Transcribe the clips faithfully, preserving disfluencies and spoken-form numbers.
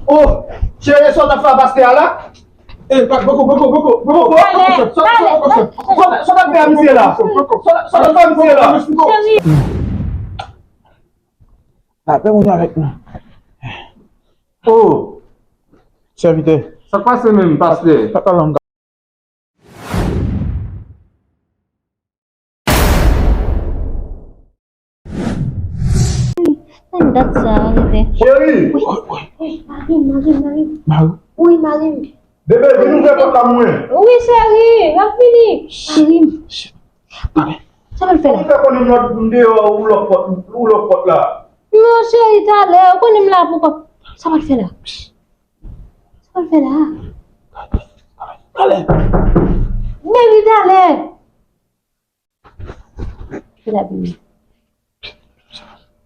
Oh, cheri, sa w t ap fè a pastè a la? Eh, pa, poko, poko, poko, poko, poko, poko, chèf, sa, sa, poko, chèf. Sa, sa w t ap fè a misye la? Sa, sa w t ap fè a misye la? Cheri. Lapè Bondye avèk nou. Oh. Sèvitè. Sa k pase menm, pastè? Sa, sa, Nan dat sa a rive. Cheri! Wi, wi, wi, mari m, mari m, mari m. Mari w? Wi, mari m. Bebe, vin ouvè pòt la mwen. Wi, cheri, m ap vini. Mari m. Sa w ap fè la? Ou fè konnen m lòt, m deyò, ou lòk pòt, ou lòk pòt la. Non, cheri, talè, ou konnen m la pou kòb. Sa w ap fè la? Sa w ap fè la? Talè. Bebe, talè. Fè la vini.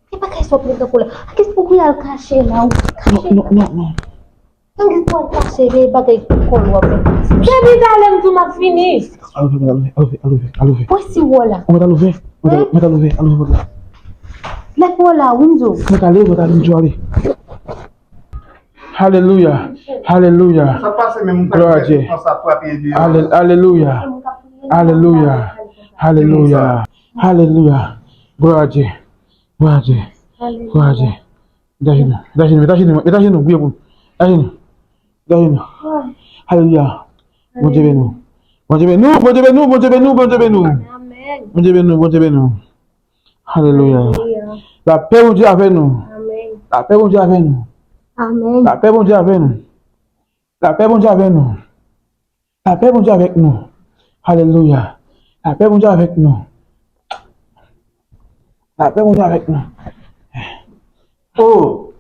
E bagay sa w ap met nan kou la. Kès pou kou al kache la, ou kache. Non, non, non, non. Ann pou al kache, men bagay kòl w ap met. Depi talè m di w m ap fini. Al ouvè, al ouvè, al ouvè, al ouvè, al ouvè. Wè si wè la. Ou mèt al ouvè, mèt al ouvè, al ouvè pòt la. Lè wè la, wi m di w. Mèt ale, mèt ale, m di w ale. Alelouya, alelouya. Glwa a Dye. Ale-, alelouya, alelouya, alelouya, alelouya. Glwa a Dye, glwa a Dye, glwa a Dye. Mete ajenou, mete ajenou, mete ajenou, priye pou nou. Mete ajenou, mete ajenou. Alelouya. Bondye beni w. Bondye beni w, Bondye beni w, Bondye beni w, Bondye beni w. Bondye beni w, Bondye beni w. Alelouya. Lapè Bondye avè nou. Lapè Bondye avè nou. Lapè Bondye avè nou. Lapè Bondye avè nou. Lapè Bondye avèk nou. Alelouya. Lapè Bondye avèk nou. Lapè Bondye avèk nou. Oh!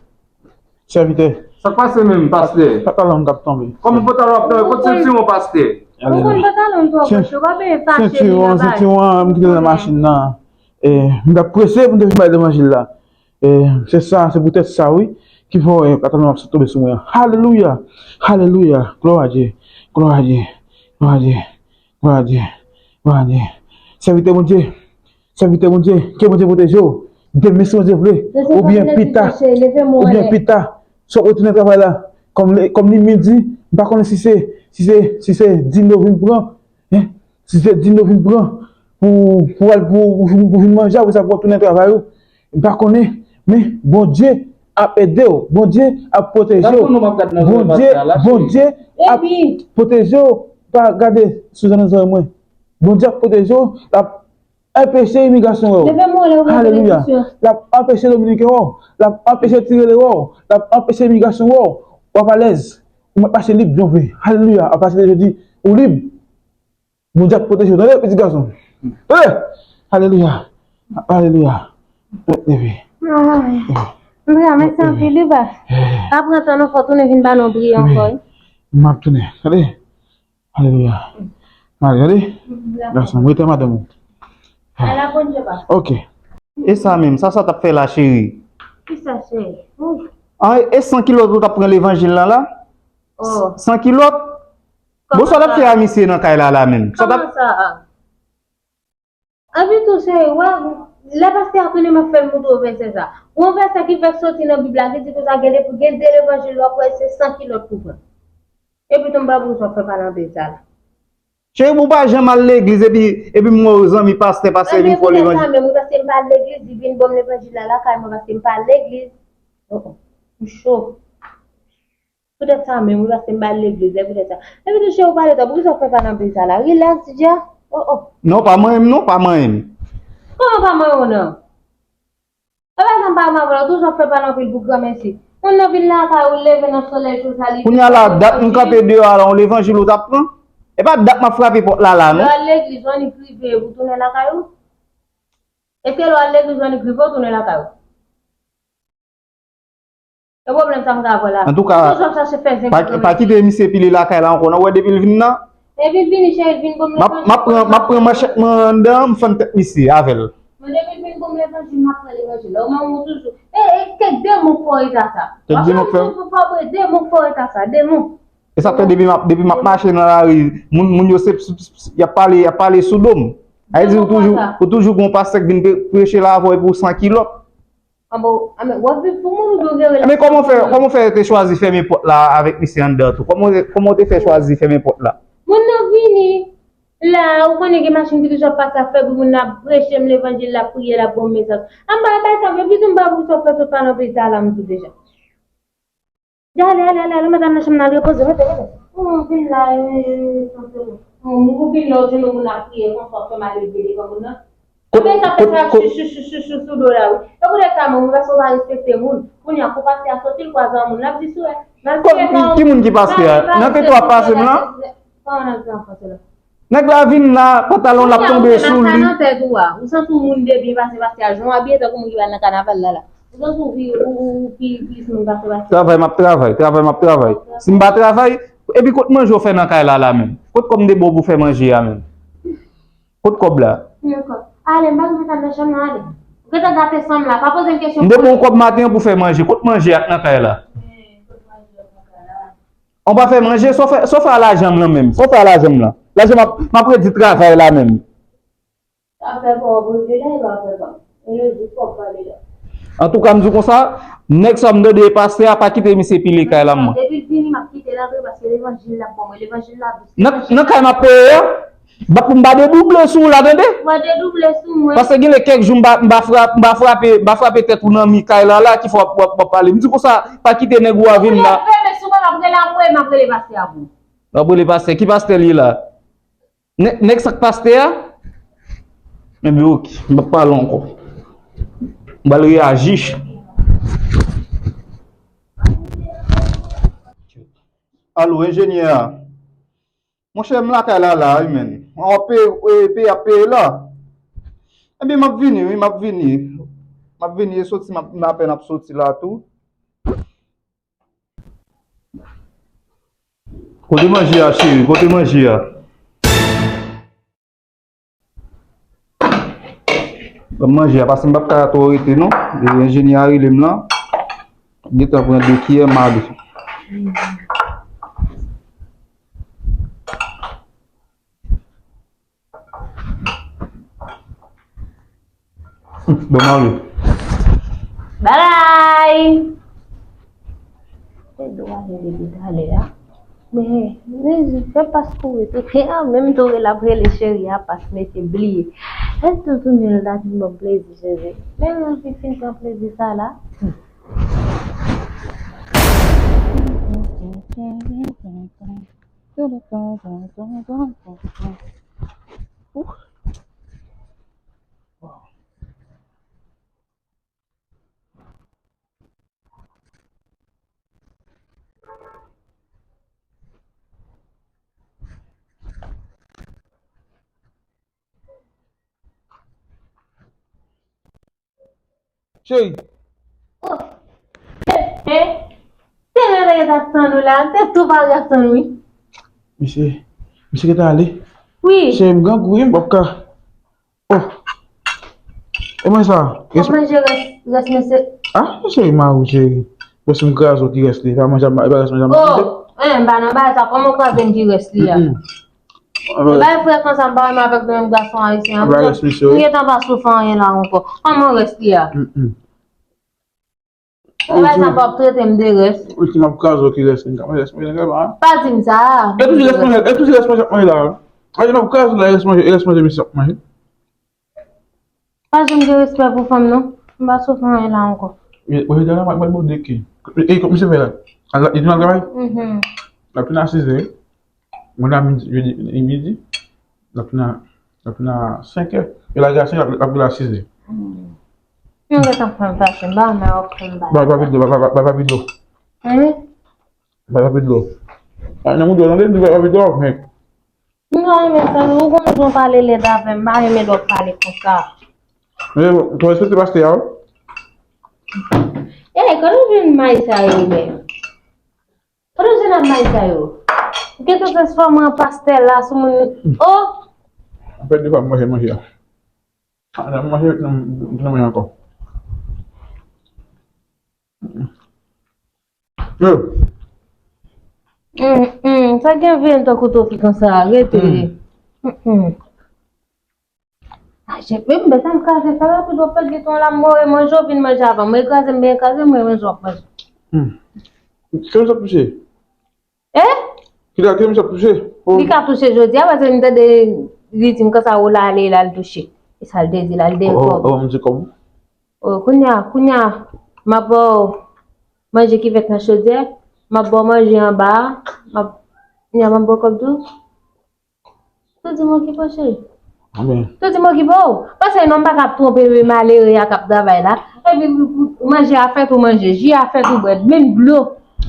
Sèvitè. Sa k pase menm, pastè? Pantalon m k ap tonbe. Kòman pantalon ap tonbe? Kot sentiwon, pastè? Ou konn pantalon m twò gòch, ou pa bezwen fache li nan bagay. Sentiwon, sentiwon an, m kite l nan machin nan. E, m t ap prese pou m te vin bay levanjil la. E, se sa, se poutèt sa, wi, ki fè w wè pantalon m ap sot tonbe sou mwen an. Alelouya! Alelouya! Glwa a Dye! Glwa a Dye! Glwa a Dye! Glwa a Dye! Glwa a Dye! Sèvitè Bondye! Sèvitè Bondye, ke Bondye pwoteje w. Demen si Bondye vle, oubyen pita, oubyen pita, si w ap retounen travay la, kòm li, kòm li midi, m pa konnen si se, si se, si se dine w vin pran, en, si se dine w vin pran pou, pou al, pou, pou, pou vin manje, apre sa pou w tounen travay ou, m pa konnen, men Bondye ap ede w, Bondye ap pwoteje w, Bondye, Bondye ap pwoteje w, pa gade sou zòn nan zòrèy mwen, Bondye ap pwoteje w, l ap anpeche imigrasyon wè w. Alelouya. L ap anpeche dominiken wè w. L ap anpeche ti rele wè w. L ap anpeche imigrasyon wè w. W ap alèz. Ou mèt mache lib jan w vle. Alelouya. Apati de jodi, ou lib. Bondye ap pwoteje w. Tande, pitit gason. Tande. Alelouya. Alelouya. Leve. Andrea, mèsi anpil, wi, pa. Pa pran tan non, fò tounen vin ba nou priye ankò, wi. M ap tounen. Tande. Alelouya. Mari, tande? Gason, rete madanm ou. Ala Bondye pa. Ok. E sa menm, sa sa t ap fè la, cheri? Kisa, cheri? An, e san kilòt ou t ap pran levanjil la la? Oh. San kilòt? Bon, sa w t ap fè a misye nan kay la la menm? Sa w t ap... Kòman sa a? Epi tou, cheri, wè, lè pastè a tounen, m ap fè l montre w vèsè sa. Gon vèsè ki fèk soti nan Bib la, ki di konsa, gen de, gen de levanjil w ap wè, se san kilòt pou pran. Epi tou, m pa bezwen fè pale anpil sa la. Cheri, pou w pa janm al legliz, epi, epi m wè w zanmi pastè, pastè vin fè w levanjil. Anyen, poutèt sa menm, wi, paske m pa al legliz, li vin ban m levanjil la lakay mwen, paske m pa al legliz. Oh, oh, m cho. Poutèt sa menm, wi, paske m pa al legliz, se poutèt sa. Epi tou, cheri, ou pale twòp, poukisa w fè pale anpil sa la? Rilaks, Dja. Oh, oh. Non, pa manyen m, non, pa manyen m. Kòman pa manyen w, non? E pa sa m pa renmen avè w, toujou ap fè pale anpil pou granmèsi. Moun nan vin lakay ou, leve nan solèy cho sa, li... Kounye a la, dat m kanpe deyò a la, yon levanjil ou t ap pran? E pa dat m ap frape pòt la la, non? Lè w al legliz, w annik rive, ou tounen lakay ou? Èske lè w al legliz, w annik rive, ou tounen lakay ou? E pwoblèm sa m ka wè la. Antouka, pa, pa kite misye pile lakay la ankò, non, wè depi l vin nan. Depi l vini, cheri, l vin ban m levanjil. M ap pran, m ap pran manchèt mwen anndan an, m fann tèt misye avè l. Men depi l vin ban m levanjil, m ap pran levanjil la. Ou menm ou toujou. E, e, kèk demon k fè w eta sa. Kèk demon k fè w. Demon k fè w eta sa, demon. E sa fè depi m ap, depi m ap mache nan lari, moun, moun yo se, se, se, y ap pale, y ap pale sou do m. Sa vle di ou toujou, ou toujou gon pastè k vin pre-, preche la avè w epi ou san kilòt. Anba, anba, w ap viv pou moun oubyen w gen relasyon pou moun? Men kòman w fè, kòman w fè te chwazi fèmen pòt la avèk misye anndan tou? Kòman w te, kòman w te fè chwazi fèmen pòt la? Moun nan vini la, ou konnen gen machin ki toujou ap pase ap fè bri, moun nan ap preche m levanjil, l ap priye, l ap ban m mesaj. Anba, bay sa vre, pito m pa pou sa fè tout pa nan peyi sa la, m di deja. Di ale, ale, ale, ale, madanm nan chanm nan, al repoze, rete, rete. Ou vin la, e, e, e, sanse ou. Ou, ou vin la, ou jwenn yon moun ap kriye konsa, w fè mal elve devan moun nan. Kot, men sa fè kot, sa, kot chou, chou, chou, chou, chou sou do la, wi. E poutèt sa, moun, moun, paske w pa respekte moun. Kounye a, kou pastè a soti, l kwaze yon moun, l ap di sou, e, mal kriye, ki moun ki pastè a? Nan ke twa pase m lan? Kòman n ap di an franse la? Nèg la vin la, pantalon l ap tonbe sou li. Kounye a, ou nan sa nan tèt ou a. Ou santi w moun de byen pase pastè a, jan w abiye tankou moun ki pral nan kanaval la la. Ou santi w pi, ou, ou, ou pi, plis moun pase pastè a. Travay m ap travay, travay m ap travay. Si m pa travay, epi kot manje w fè nan kay la la menm? Kot kòb m te ba w pou fè manje a menm? Kot kòb la? Yon kòb. Ale, m pa gen tan nan chanm nan, ale. Ou gentan gate san m la, pa poze m kesyon. M te ba w kòb maten an pou fè manje. Kot manje a k nan kay la? An pa fè manje, sa w fè, sa w fè a lajan m lan menm? Sa w fè a lajan m lan? Lajan m ap, m ap redi travay la menm. Sa fè pa w ap redi la, e pa fè pa. E le di fò w pale la. Antouka, m di w konsa, nèg sa m tande e pastè a, pa kite misye pile kay la, mwen. Depi l vini, m ap kite l antre paske levanjil l ap ban mwen. Levanjil la dous. Nan, nan kay m ap peye a? Bat pou m pa dedouble sou ou la, tande? Ou pa dedouble sou mwen. Paske gen lè kèk jou m pa, m pa frap-, m pa frape, m pa frape tèt ou nan mi kay la, la, ki fè w ap, w ap, w ap pale. M di konsa, pa kite nèg ou a vin la. Ou lè fèmen sou mwen, m ap rele apre, m ap rele pastè a pou ou. W ap rele pastè. Ki pastè li ye la? Nè-, nèg sa k pastè a? Enben, oke, m p ap pale ankò. M pral reyaji. Alo, enjenyè a. Monchè, m lakay la la, wi, menn. Mwen ap peye, e, peye ap peye la. Ebyen, m ap vini, wi, m ap vini. M ap vini, e soti, m ap, m apèn ap soti la tou. Kote manje a, cheri? Kote manje a? Ban m manje a, paske m p ap ka twò rete non. E enjenyè a rele m lan. Gentan pran de kiyè male. Bon, m ale. Bye! Te dwe ale depi talè a. Men, men, fè pas kouri tou. Te an menm tou rele ap rele cheri a, pas mete bliye. Èske tounen l ta fin ban m plezi, cheri? Men mwen fin, fin pran plezi sa la. Ouh. Cheri. Oh. Eh, eh. Se mwen te ret ap tann ou la. M te tou pare ap tann ou, wi. Misye, misye gentan ale. Wi. Cheri, m grangou, wi, m p ap ka. Oh. E mwen sa. W ap manje rès, rès mesye. Ah, cheri, ma ou, cheri. Bon, si m kraze w ki rès li. Pa manje, e pa rès manje. Oh, eh, m pa nan bagay sa. Kòman w kraze m ki rès li a? Mm-mm. E bay frekan sa, m pa renmen avèk menm gason ayisyen an. Bagay espesyal, wi. M gentan pa soufri anyen la ankò. Kòman rès li a? Mm-mm. E bay sa, pa ap trete m de rès. Ou di m ap kraze w ki rès, m ka manje rès manje nèg la, pa. Pa di m sa. E toujou rès manje, e toujou rès manje ap manje la. A, m ap kraze w la, rès manje, rès manje misye ap manje. Pa janm gen respè pou fanm, non. M pa soufri anyen la ankò. Mwen, mwen, mwen, mwen, mwen, de ki? E, e, kòman misye fè la? Al, li vin al travay? Mhm. L ap vin a sis zè. Mwen la midi, jodi, midi. L ap vin a, l ap vin a senk è. E la, a senk è, l ap, l ap vin a sis zè. Hmm. Mwen gentan fè m fache, m pa renmen wè w fè m bagay. Ba, ba, ba, ba, ba, ba, ba, ba, ba. Hein? Ba, ba, ba. A, nan moun yo, tande, m di ba, ba, ba, men. M pa renmen sa, non, ou konn jan w pale lèd avè m, m pa renmen lè w pale konsa. Men, fò respekte pastè a, wi. Ey, kote w jwenn may sa yo, menm? Kote w jwenn ap may sa yo? Ou gentan transfòme an pastè la sou moun. Oh! Apre de fwa, m manje manje a. A, nan manje, nan, nan manje ankò. Yo. Mm, mm, sa gen vye tankou tofi konsa, rete. Mm. Mm, mm. A, Jen, men, men sa m kraze fè rapid, w ap pèdi tan la, m mwen manje, w vin manje avan. Mwen kraze, m byen kraze, mwen manje, w ap manje. Hmm. Kiyès ap touche? Eh? Kiyès ap touche? Oh. Li ka touche jodi a, paske m tande li di m konsa, o, l ale, l al touche. E sa l te di, l al dèyè kòb. Oh, oh, m di kòb. Oh, kounye a, kounye a, m ap ba w manje ki fèt nan chodyè, m ap ba w manje anba a, m ap, kounye a, m ap ba w kòb tou. Tou di m okipe w, cheri. Anben. Tou di m okipe w. Paske non, m pa ka twonpe wi, malere a k ap travay la. Epi manje a fèt ou manje, ji a fèt ou bwè, menm dlo.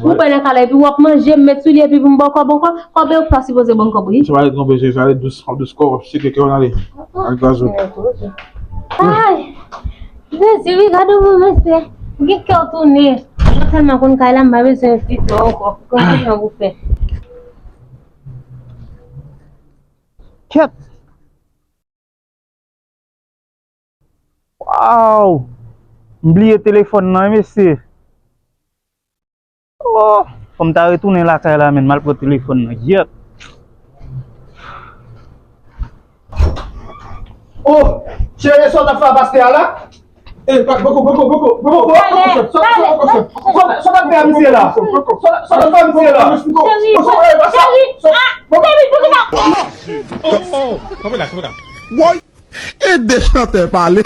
Ou bwè nan kal la, epi w ap manje, m met sou li, epi pou m ba w kòb ankò. Kòb ou pa sipoze ban m kòb wi. Sa va twonpe, cheri, sa va dous, dous kòb, w ap seke kè w ale. Ak gaz ou. Ay! Jezi, wi, gade w, mesye. Gen kè w tounen. Mwen tèlman konn kay la, m pa bezwen di tò ankò. Konn ki jan pou fè. Kèt! Waw! M bliye telefòn nan, wi, mesye. Oh! Fò m ta retounen lakay la, menm, m al pran telefòn nan. Gyèt! Oh! Cheri, sa w t ap fè a pastè a la? Eh, pa, poko, poko, poko, poko, poko, poko, sa, sa, poko, sa. Sa, sa w t ap fè a misye la? Sa, sa w t ap fè a misye la? Cheri, cheri, ah, cheri, poukisa? Oh, oh, kanpe la, kanpe la. Woy! Ede chantè pale.